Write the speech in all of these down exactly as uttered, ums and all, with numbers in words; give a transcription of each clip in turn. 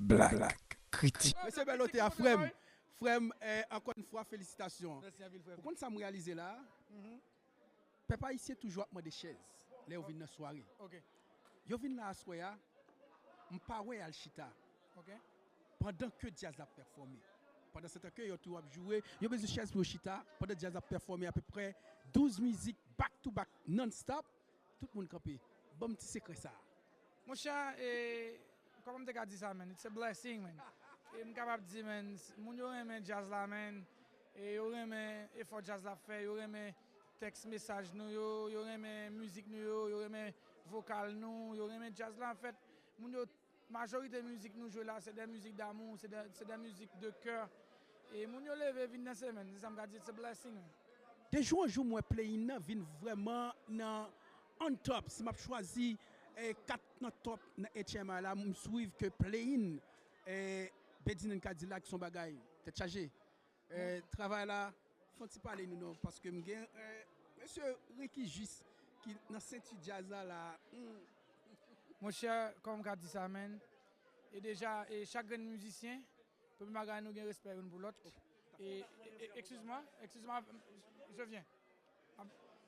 Black Critique. Mesye Bèl Ote a, frè m. Frè m, eh, ankò yon fwa, felisitasyon. Mèsi anpil, frè m. Ou konn sa m reyalize la? Mhm. Pèp ayisyen toujou ap mande chèz lè yo vin nan sware. Ok. Yo vin la aswè a, m pa wè y al chita. Ok. Pandan ke djaz la ap pèfòme. Pandan se tan ke yo tou ap joure, yo bezwen chèz pou yo chita. Pandan djaz la ap pèfòme apeprè douz mizik back to back, non-stop, tout moun kanpe. Ban m ti sekrè sa a. Monchè, e, kòman m te ka di sa, man? It's a blessing, man. E m kapab di, man, s- moun yo renmen djaz la, man. E yo renmen efò djaz la ap fè, yo renmen tèks mesaj nou yo, yo renmen mizik nou yo, yo renmen vokal nou, yo renmen djaz la. Anfèt, moun yo, majorite mizik nou jwe la, se de mizik damou, se de, se de mizik de kè. E moun yo leve vin danse, man. Se sa m ka di, it's a blessing, man. De jou an jou, m wè Play-In nan vin vrèman nan on top. Si m ap chwazi, eh, kat nan top nan H M I la, m swiv ke Play-In, eh, Bedjine and Kadilak se yon bagay tèt chaje. Eh, travay la, fè yon ti pale nou non, paske m gen, eh, mesye Ricky Jus ki nan senti djaz la la. Hmm. Monchè, kòman m ka di sa, man? E deja, e chak grenn mizisyen, premye bagay, nou gen respè youn pou lòt. E, e, e, excuse-moi, excuse-moi, je viens.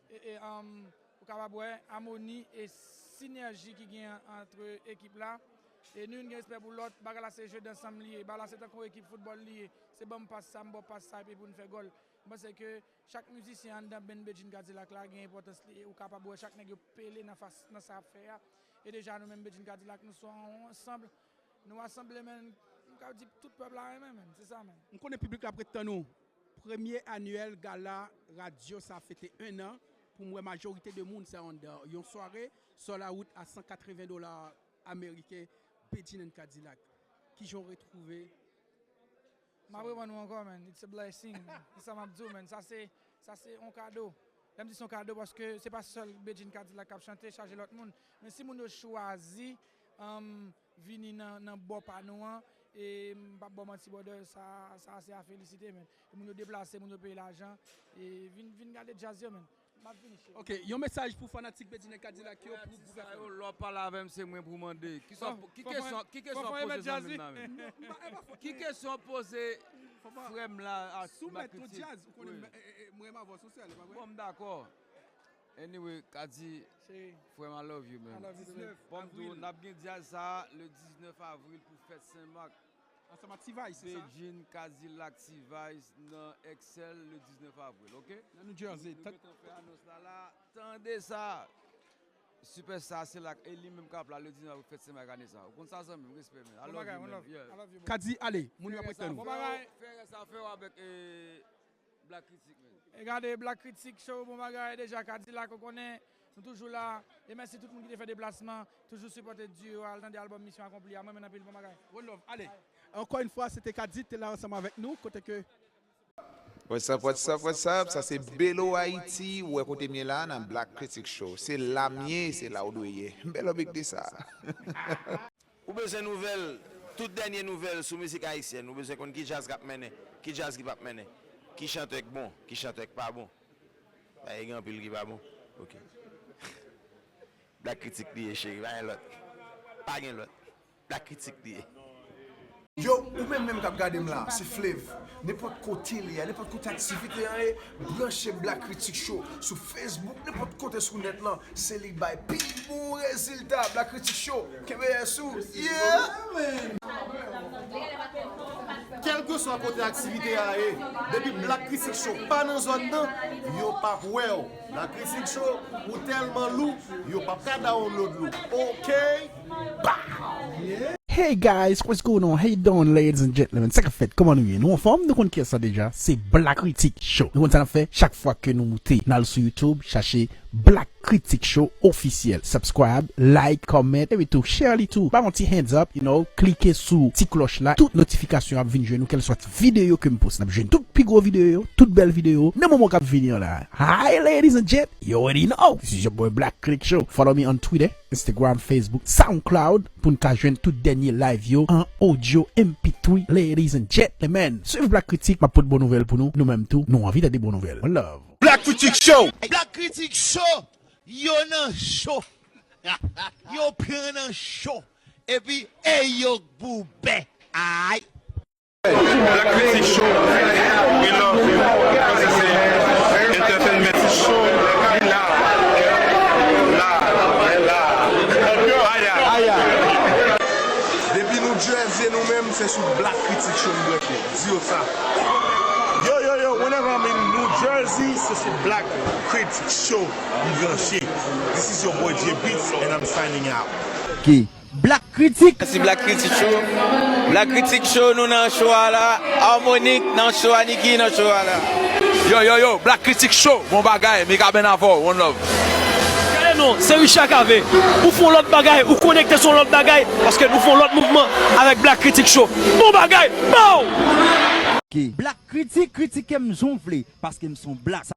E, e, um, ou kapab wè amoni e sinèji ki gen ant ekip la. E nou youn gen respè pou lòt. Bagay la se jeu d'ensemble li ye. Bagay la se tankou ekip foutbòl li ye. Se ban m pas sa, m ba w pas sa, epi pou n fè gòl. M panse ke chak mizisyen anndan band Bedjine Kadilak la gen enpòtans li. E ou kapab wè chak nèg yo pele nan fas, nan sa y ap fè a. E deja nou menm Bedjine Kadilak, nou se yon ansanm. Nou asanble, man, m ka di tout pèp la renmen, man. Se sa, man. M konnen piblik la ap ret tann ou. Premye anyèl gala radyo sa fete en an. Pou m wè majorite de moun sa anndan. Yon sware sold out a san katreven dola ameriken, Bedjine and Kadilak. Kijan w retwouve? M ap reponn ou ankò, man. It's a blessing, man. Se sa m ap di w, man. Sa se, sa se yon kado. Lè m di se yon kado, paske se pa sèl Bedjine Kadilak k ap chante, chaje lòt moun. Men si moun yo chwazi, um, vini nan, nan bò pa nou an, e m p ap ba w manti, brother, sa, sa se a felisite, man. E moun yo deplase, moun yo peye lajan, e vin, vin gade djaz yo, man. M ap vini, cheri. Ok, yon mesaj pou fanatik Bedjine Kadilak yo, pou gouvènman. Lè w pale avè m, se mwen pou mande. Ki sa, ki kesyon, ki kesyon w ap poze zanmi m nan menm? Ki kesyon w ap poze frè m la a Black Critique? Sou mèt yon djaz, ou konnen, eh, eh, eh, mwen renmen avè w, se sèl, pa vre? Bon, m dakò. Anyway, Kadi, frè m, I love you, man. I love you too, man. Bon, m di w, n ap gen djaz sa a le diznèf avril pou fèt Sen Mak. Ansanm ak T-Vice, se sa? Bedjine, Kadilak, T-Vice nan Excel le diznèf avril, ok? Nan New Jersey. Nou gentan fè anons la la. Tande sa! Sipèsta, se la, e li menm k ap la le diznèf avril, fèt Sen Mak ane sa. Ou konn sa, zanmi m, respè, man. I love you, man. Yeah. Kadi, ale, moun yo ap ret tann ou. Fè rès afè w avèk, eh, Black Critique, man. E gade Black Critique Show, bon bagay, deja Kadilak, ou konnen, nou toujou la. E mèsi tout moun ki te fè deplasman, toujou sipòte duo a, al tande albòm Mission Accomplie a, mwen renmen anpil, bon bagay. One love, ale. Ankò yon fwa, se te Kadi, te la ansanm avèk nou, kote ke What's up, what's up, what's up? Sa se Belo Haiti, ou wè kote m ye la, nan Black Critique Show. Se la m ye, se la w dwe ye. Belo big de sa. Ou bezwen nouvèl, tout dènye nouvèl sou mizik ayisyèn. Ou bezwen konn ki djaz k ap mennen, ki djaz ki p ap mennen, ki chantè k bon, ki chantè k pa bon. Paske gen anpil ki pa bon. Ok. Black Critique li ye, cheri, pa gen lòt. Pa gen lòt. Black Critique li ye. Yo, ou menm menm k ap gade m la, se Flav. Nenpòt kote li ye, nenpòt kote aktivite an ye, branche Black Critique Show sou Facebook, nenpòt kote sou nèt lan, se li k bay pi bon rezilta. Black Critique Show, kenbe yès ou. Yeah, man! Kèlkeswa kote aktivite a ye, depi Black Critique Show pa nan zòn nan, yo p ap wè w. Black Critique Show, ou tèlman lou, yo p ap ka download ou. Ok? Bah! Hey guys, what's going on? How you doing, ladies and gentlemen? Sa k ap fèt? Kòman nou ye? Nou anfòm? Nou konn kiyès sa deja? Se Black Critique Show. Nou konn sa n ap fè? Chak fwa ke nou moute, n al sou YouTube, chache Black Critique Show Officiel. Subscribe, like, comment, epi tou, share li tou. Ba yon ti hands up, you know, klike sou ti klòch la. Tout notifikasyon ap vin jwenn ou, kèlswa videyo ke m poste. N ap jwenn tout pi gwo videyo yo, tout bèl videyo yo, nan moman k ap vini an la. Hi, ladies and gent, you already know. This is your boy Black Critique Show. Follow me on Twitter, Instagram, Facebook, SoundCloud, pou n ka jwenn tout dènye live yo an audio M P three, ladies and gentlemen. Swiv Black Critique, m ap pote bon nouvèl pou nou. Nou menm tou, nou anvi tande bon nouvèl. One love. Black Critique Show. Black Critique Show. Yo nan cho. Yo pran nan cho. Epi, ey yo boubè. Ay. Black Critic Show, we love you. Paske se entertainment show, li la, la, la. Aya. Aya. Depi New Jersey, nou menm, se sou Black Critic Show nou branche. Di yo sa. Yo, yo, yo, whenever I'm in New Jersey, se sou Black Critic Show m branche. This is your boy J Beatz, and I'm signing out. Ok. Black Critic. Mèsi Black Critic Show. Black Critic Show, nou nan show a la. Harmonic nan show a, Nicky nan show a la. Yo, yo, yo, Black Critic Show, bon bagay, Mikaben avè w, one love. Gade non, se Richard Cavé. Ou fè yon lòt bagay, ou konekte sou yon lòt bagay, paske nou fè yon lòt mouvman avèk Black Critic Show. Bon bagay, pow! Ok. Black Critic, kritike m jan w vle, paske m se yon black.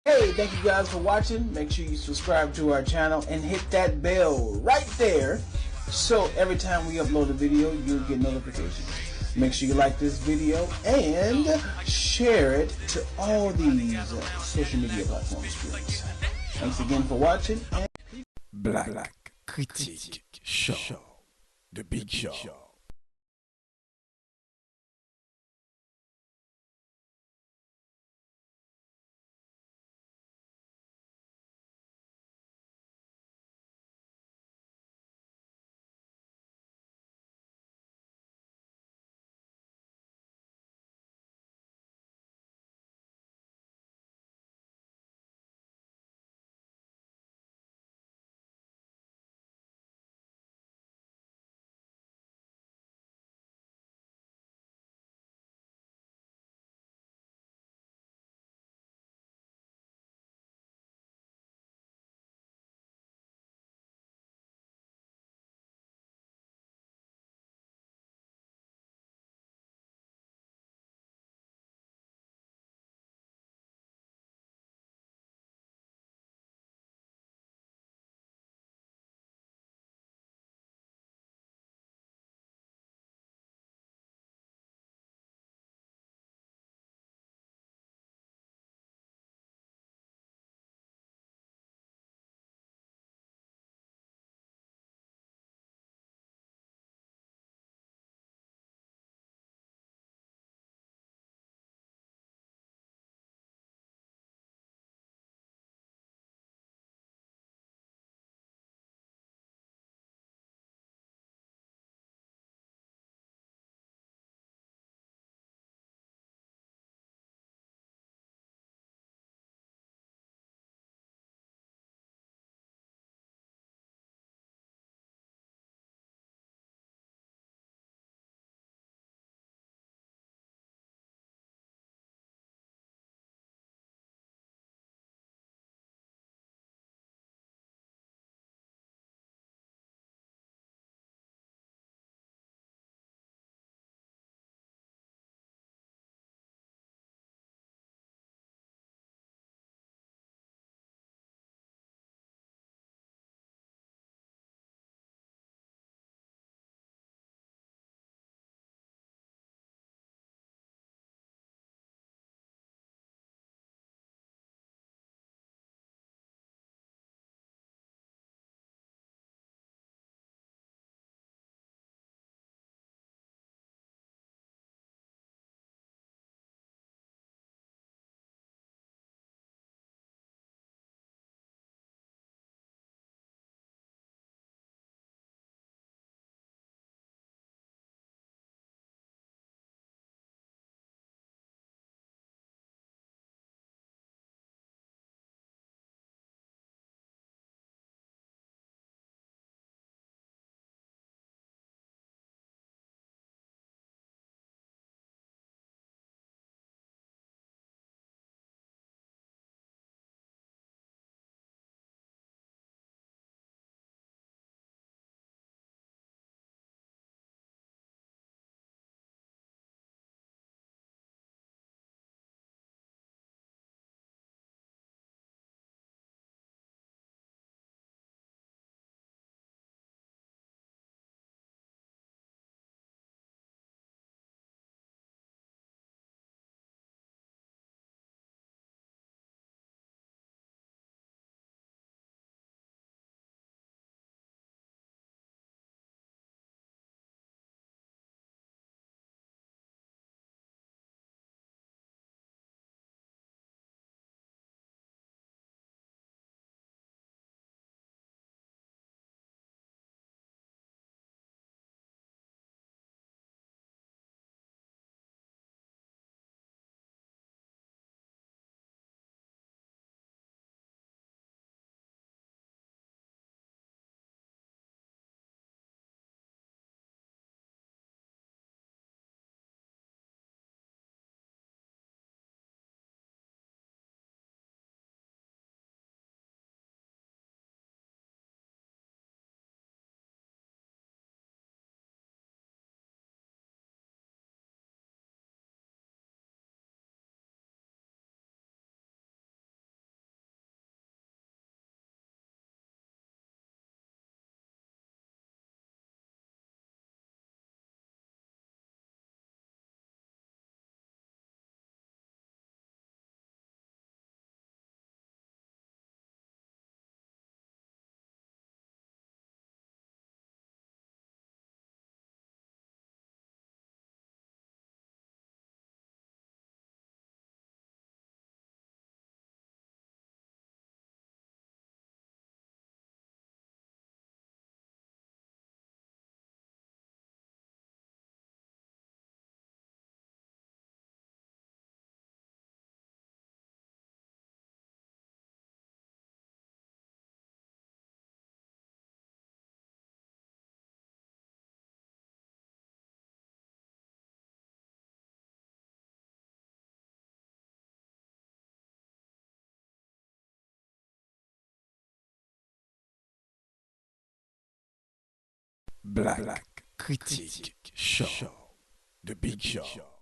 Hey, thank you guys for watching. Make sure you subscribe to our channel and hit that bell right there so every time we upload a video, you'll get notification. Make sure you like this video and share it to all these uh, social media platforms, please. Thanks again for watching and Black Critic Show, The Big Show. Black Critic Show. The Big Show.